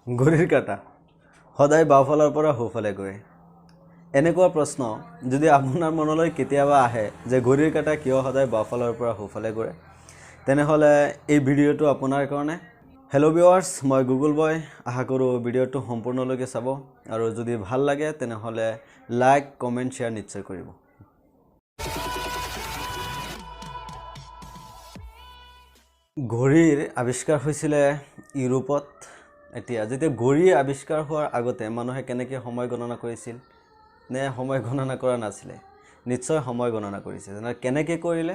ঘড়ীৰ কাঁটা সদায় বাওঁফালৰ পৰা সোঁফালে ঘূৰে। এনেকুৱা প্ৰশ্ন যদি আপোনাৰ মনলৈ কেতিয়াবা আহে যে ঘড়ীৰ কাঁটা কিয় সদায় বাওঁফালৰ পৰা সোঁফালে ঘূৰে, তেনেহ'লে এই ভিডিঅ'টো আপোনাৰ কাৰণে। হেল্ল' ভিউৱাৰ্ছ, মই গুগল বয়। আশা কৰোঁ ভিডিঅ'টো সম্পূৰ্ণলৈকে চাব আৰু যদি ভাল লাগে তেনেহ'লে লাইক, কমেণ্ট, শ্বেয়াৰ নিশ্চয় কৰিব। ঘড়ীৰ আৱিষ্কাৰ হৈছিলে ইউৰোপত। এতিয়া যেতিয়া ঘড়ী আৱিষ্কাৰ হোৱাৰ আগতে মানুহে কেনেকৈ সময় গণনা কৰিছিল? নে সময় গণনা কৰা নাছিলে? নিশ্চয় সময় গণনা কৰিছে। যেনে কেনেকৈ কৰিলে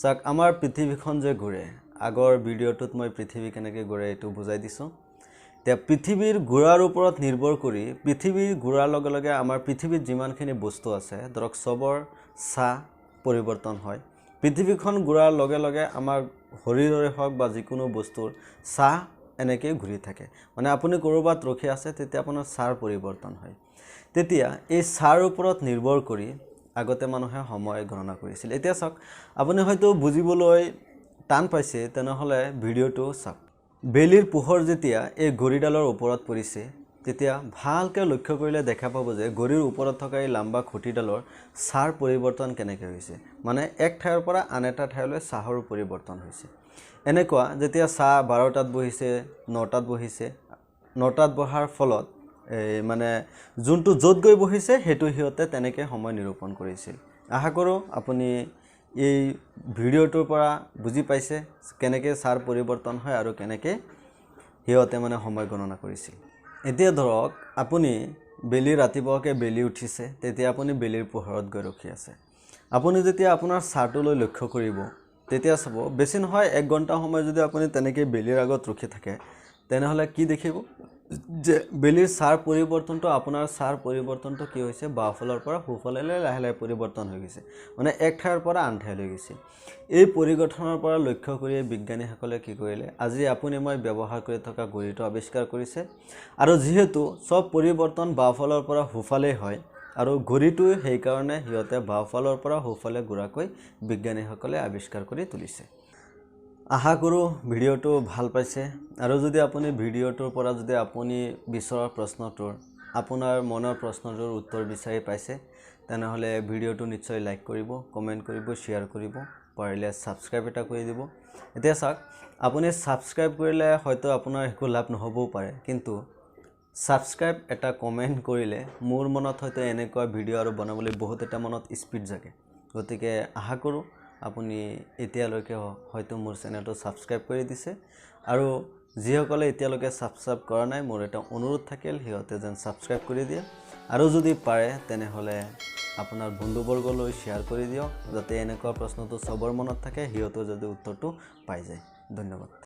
চাওক, আমাৰ পৃথিৱীখন যে ঘূৰে, আগৰ ভিডিঅ'টোত মই পৃথিৱী কেনেকৈ ঘূৰে এইটো বুজাই দিছোঁ। এতিয়া পৃথিৱীৰ ঘূৰাৰ ওপৰত নিৰ্ভৰ কৰি পৃথিৱীৰ ঘূৰাৰ লগে লগে আমাৰ পৃথিৱীত যিমানখিনি বস্তু আছে, ধৰক চবৰ ছাঁ পৰিৱৰ্তন হয়। পৃথিৱীখন ঘূৰাৰ লগে লগে আমাৰ শৰীৰৰে হওক বা যিকোনো বস্তুৰ ছাঁ এনেকৈ ঘূৰি থাকে। মানে আপুনি ক'ৰবাত ৰখি আছে, তেতিয়া আপোনাৰ ছাঁৰ পৰিৱৰ্তন হয়। তেতিয়া এই ছাঁৰ ওপৰত নিৰ্ভৰ কৰি আগতে মানুহে সময় গণনা কৰিছিল। এতিয়া চাওক, আপুনি হয়তো বুজিবলৈ টান পাইছে, তেনেহ'লে ভিডিঅ'টো চাওক। বেলিৰ পোহৰ যেতিয়া এই ঘড়ীডালৰ ওপৰত পৰিছে, তেতিয়া ভালকৈ লক্ষ্য কৰিলে দেখা পাব যে ঘড়ীৰ ওপৰত থকা এই লাম্বা খুঁটিডালৰ ছাঁৰ পৰিৱৰ্তন কেনেকৈ হৈছে। মানে এক ঠাইৰ পৰা আন এটা ঠাইলৈ ছাঁৰ পৰিৱৰ্তন হৈছে। এনেকুৱা যেতিয়া ছাঁ 12টাত বহিছে, 9টাত বহিছে, 9টাত বহাৰ ফলত এই মানে যোনটো য'ত গৈ বহিছে সেইটো সিহঁতে তেনেকৈ সময় নিৰূপণ কৰিছিল। আশা কৰোঁ আপুনি এই ভিডিঅ'টোৰ পৰা বুজি পাইছে কেনেকৈ ছাঁৰ পৰিৱৰ্তন হয় আৰু কেনেকৈ সিহঁতে মানে সময় গণনা কৰিছিল। এতিয়া ধৰক আপুনি বেলি ৰাতিপুৱাকৈ বেলি উঠিছে, তেতিয়া আপুনি বেলিৰ পোহৰত গৈ ৰখি আছে। আপুনি যেতিয়া আপোনাৰ ছাঁটোলৈ লক্ষ্য কৰিব, তেতিয়া চাব বেছি নহয় 1 ঘণ্টা সময় যদি আপুনি তেনেকৈ বেলিৰ আগত ৰখি থাকে, তেনেহ'লে কি দেখিব যে বেলিৰ ছাঁৰ পৰিৱৰ্তনটো, আপোনাৰ ছাঁৰ পৰিৱৰ্তনটো কি হৈছে, বাওঁফালৰ পৰা সোঁফাললৈ লাহে লাহে পৰিৱৰ্তন হৈ গৈছে। মানে এক ঠাইৰ পৰা আন ঠাইলৈ গৈছে। এই পৰিগঠনৰ পৰা লক্ষ্য কৰিয়ে বিজ্ঞানীসকলে কি কৰিলে, আজি আপুনি মই ব্যৱহাৰ কৰি থকা ঘড়ীটো আৱিষ্কাৰ কৰিছে। আৰু যিহেতু চব পৰিৱৰ্তন বাওঁফালৰ পৰা সোঁফালেই হয়, আৰু ঘড়ীটো সেইকাৰণে সিহঁতে বাওঁফালৰ পৰা সোঁফালে ঘূৰাকৈ বিজ্ঞানীসকলে আৱিষ্কাৰ কৰি তুলিছে। আশা কৰোঁ ভিডিঅ'টো ভাল পাইছে। আৰু যদি আপুনি ভিডিঅ'টোৰ পৰা যদি আপুনি বিচৰা প্ৰশ্নটোৰ, আপোনাৰ মনৰ প্ৰশ্নটোৰ উত্তৰ বিচাৰি পাইছে, তেনেহ'লে ভিডিঅ'টো নিশ্চয় লাইক কৰিব, কমেণ্ট কৰিব, শ্বেয়াৰ কৰিব, পাৰিলে ছাবস্ক্ৰাইব এটা কৰি দিব। এতিয়া চাওক, আপুনি ছাবস্ক্ৰাইব কৰিলে হয়তো আপোনাৰ একো লাভ নহ'বও পাৰে, কিন্তু ছাবস্ক্ৰাইব এটা কমেণ্ট কৰিলে মোৰ মনত হয়তো এনেকুৱা ভিডিঅ' আৰু বনাবলৈ বহুত এটা মনত স্পীড জাগে। গতিকে আশা কৰোঁ আপুনি এতিয়ালৈকে হয়তো মোৰ চেনেলটো ছাবস্ক্ৰাইব কৰি দিছে। আৰু যিসকলে এতিয়ালৈকে ছাবস্ক্ৰাইব কৰা নাই, মোৰ এটা অনুৰোধ থাকিল, সিহঁতে যেন ছাবস্ক্ৰাইব কৰি দিয়ে। আৰু যদি পাৰে তেনেহ'লে আপোনাৰ বন্ধুবৰ্গলৈ শ্বেয়াৰ কৰি দিয়ক, যাতে এনেকুৱা প্ৰশ্নটো চবৰ মনত থাকে, সিহঁতেও যদি উত্তৰটো পাই যায়। ধন্যবাদ।